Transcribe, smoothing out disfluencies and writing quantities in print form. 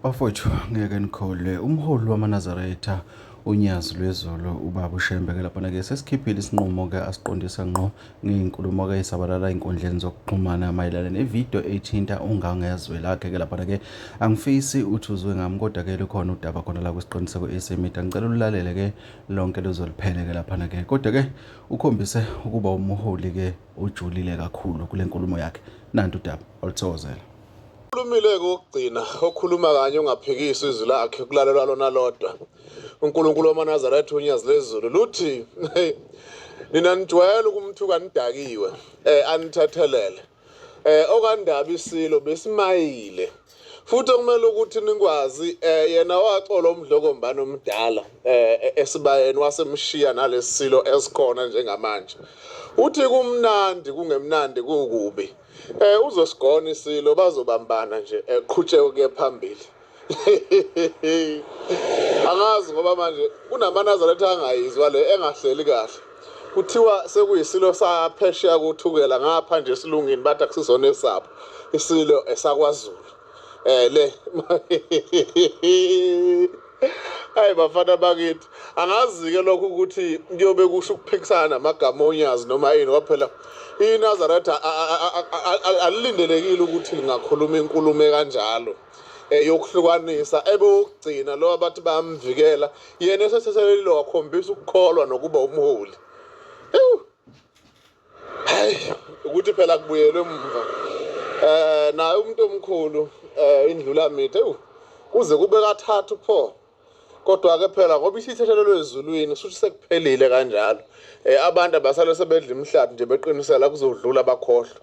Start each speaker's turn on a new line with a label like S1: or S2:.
S1: Bafowethu ngeke nikholwe umholi wamaNazaretha uNyazi lwezulu ubaba uShembe ke laphana ke sesikhiphile isinqumo ke asiqondisa ngqo ngey'nkulumo ke esabalala ey'nkundleni zokuxhumana mayelana nevidiyo ethinta uNgangezwe lakhe ke laphana ke angifisi uthi uzwe ngami kodwa ke lukhona udaba khona la kwisiqiniseko esemida ngicela ululalele ke lonke luzoliphele ke laphana ke kodwa ke ukhombise ukuba umholi ke ojulile kakhulu kule nkulumo yakhe nantu udaba oluthokozela
S2: Ukhulumile kokugcina okhuluma kanye ungaphikisi izwi lakhe kulalelwa lona lodwa. uNkulunkulu wamaNazaretha unyazi lezulu luthi nina nijwayele ukumthuka nidakiwe anithethelele. Okandaba isilo besimayile. Futhi okumele ukuthi nikwazi yena waxola umdlokombane omdala esibayeni wasemshiya nalesilo esikhona njengamanje. Uthi kumnandi kungemnandi kukubi. Uzosigona isilo bazobambana nje eqhutsheke kuye phambili. Angazi ngoba manje kunamaNazaretha angayizwa le engahleli kahle. Kuthiwa sekuyisilo saphesheya kuthukela ngapha nje esilungini bathi akusizona esabo. Isilo esakwaZulu. Le. Hayi bafana bakithi angazi-ke lokhu ukuthi kuyobe kusho ukuphikisana namagama onyazi noma yini ngoba phela iNazaretha alilindelekile ukuthi lingakhuluma inkulumo ekanjalo yokuhlukanisa ebe wokugcina lo abathi bayamvikela yena esethethelelile wakhombisa ukukholwa nokuba umholi. Ewu hayi ukuthi phela kubuyelwe emumva naye umuntu omkhulu indlulamithi ewu kuze kube kathathu pho kodwa ke phela ngoba isithethelelwe ezulwini kusho sekuphelile kanjalo abantu abasale sebedla imihlathi nje beqinisela kuzodlula bakhohlwe.